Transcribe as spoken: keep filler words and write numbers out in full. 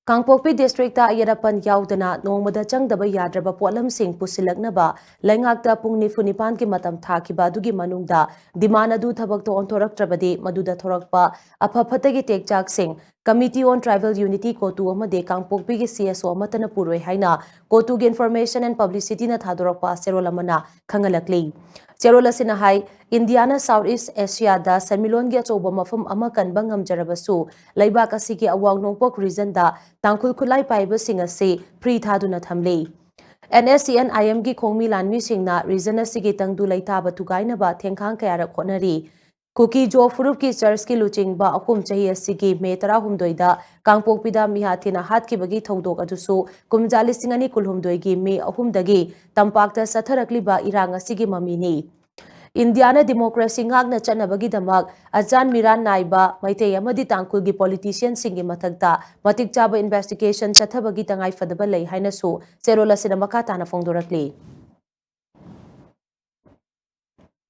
ꯀꯥꯡꯄꯣꯛꯄꯤ district ꯑꯌꯦꯠ ꯑꯄꯟ ꯌꯥꯎꯗꯅ ꯅꯣꯡꯃꯗ ꯆꯪꯗꯕ ꯌꯥꯗ꯭ꯔꯕ ꯄꯣꯠꯂꯝꯁꯤꯡ ꯄꯨꯁꯤꯜꯂꯛꯅꯕ ꯂꯩꯉꯥꯛꯇ ꯄꯨꯡ ꯅꯤꯐꯨ ꯅꯤꯄꯥꯟꯒꯤ ꯃꯇꯝ ꯊꯥꯈꯤꯕ ꯑꯗꯨꯒꯤ ꯃꯅꯨꯡꯗ demand ꯑꯗꯨ ꯊꯕꯛꯇ ꯑꯣꯟꯊꯣꯔꯛꯇ꯭ꯔꯕꯗꯤ ꯃꯗꯨꯗ ꯊꯣꯔꯛꯄ ꯑꯐ ꯐꯠꯇꯒꯤ ꯇꯦꯛꯆꯥꯛꯁꯤꯡ Committee on Tribal Unity ꯀꯣꯇꯨ ꯑꯃꯗꯤ ꯀꯥꯡꯄꯣꯛꯄꯤꯒꯤ CSO ꯑꯃꯠꯇꯅ ꯄꯨꯔꯣꯏ ꯍꯥꯏꯅ ꯀꯣꯇꯨꯒꯤ Information and Publicityꯅ ꯊꯥꯗꯣꯔꯛꯄ ꯆꯦꯔꯣꯜ ꯑꯃꯅ ꯈꯪꯍꯜꯂꯛꯂꯤ꯫ ꯆꯦꯔꯣꯜ ꯑꯁꯤꯅ ꯍꯥꯏ, ꯏꯟꯗꯤꯌꯥꯅ South East Asiaꯗ ꯁꯦꯟꯃꯤꯠꯂꯣꯟꯒꯤ ꯑꯆꯧꯕ ꯃꯐꯝ ꯑꯃ ꯀꯟꯕ ꯉꯝꯖꯔꯕꯁꯨ, ꯂꯩꯕꯥꯛ ꯑꯁꯤꯒꯤ ꯑꯋꯥꯡ ꯅꯣꯡꯄꯣꯛ regionꯗ ꯇꯥꯡꯈꯨꯜ ꯈꯨꯠꯂꯥꯏ ꯄꯥꯏꯕꯁꯤꯡ ꯑꯁꯤ free ꯊꯥꯗꯨꯅ ꯊꯝꯂꯤ꯫ NSCN-IMꯒꯤ ꯈꯣꯡꯃꯤ ꯂꯥꯟꯃꯤꯁꯤꯡꯅ region ꯑꯁꯤꯒꯤ ꯇꯪꯗꯨ ꯂꯩꯇꯥꯕ ꯊꯨꯒꯥꯏꯅꯕ ꯊꯦꯡꯈꯥꯡ ꯀꯌꯥꯔꯛ ꯍꯣꯠꯅꯔꯤ꯫ ꯀꯨꯀꯤ-ꯖꯣ ꯐꯨꯔꯨꯞꯀꯤ ꯆꯔꯆꯀꯤ ꯂꯨꯆꯤꯡꯕ ꯑꯍꯨꯝ ꯆꯍꯤ ꯑꯁꯤꯒꯤ ꯃꯦ ꯇꯔꯥꯍꯨꯝꯗꯣꯏꯗ ꯀꯥꯡꯄꯣꯛꯄꯤꯗ ꯃꯤꯍꯥꯊꯤꯅ ꯍꯥꯠꯈꯤꯕꯒꯤ ꯊꯧꯗꯣꯛ ꯑꯗꯨꯁꯨ ꯀꯨꯝꯖꯥ ꯂꯤꯁꯤꯡ ꯑꯅꯤ ꯀꯨꯟꯍꯨꯝꯗꯣꯏꯒꯤ ꯃꯦ ꯑꯍꯨꯝꯗꯒꯤ ꯇꯝꯄꯥꯛꯇ ꯆꯠꯊꯔꯛꯂꯤꯕ ꯏꯔꯥꯡ ꯑꯁꯤꯒꯤ ꯃꯃꯤꯅꯤ꯫ ꯏꯟꯗꯤꯌꯥꯅ democracy ꯉꯥꯛꯅ ꯆꯠꯅꯕꯒꯤꯗꯃꯛ ꯑꯆꯥꯟ ꯃꯤꯔꯥꯟ ꯅꯥꯏꯕ ꯃꯩꯇꯩ ꯑꯃꯗꯤ ꯇꯥꯡꯈꯨꯜꯒꯤ politicianꯁꯤꯡꯒꯤ ꯃꯊꯛꯇ ꯃꯇꯤꯛ ꯆꯥꯕ investigation ꯆꯠꯊꯕꯒꯤ ꯇꯉꯥꯏꯐꯗꯕ ꯂꯩ ꯍꯥꯏꯅꯁꯨ ꯆꯦꯔꯣꯜ ꯑꯁꯤꯅ ꯃꯈꯥ ꯇꯥꯅ ꯐꯣꯡꯗꯣꯔꯛꯂꯤ꯫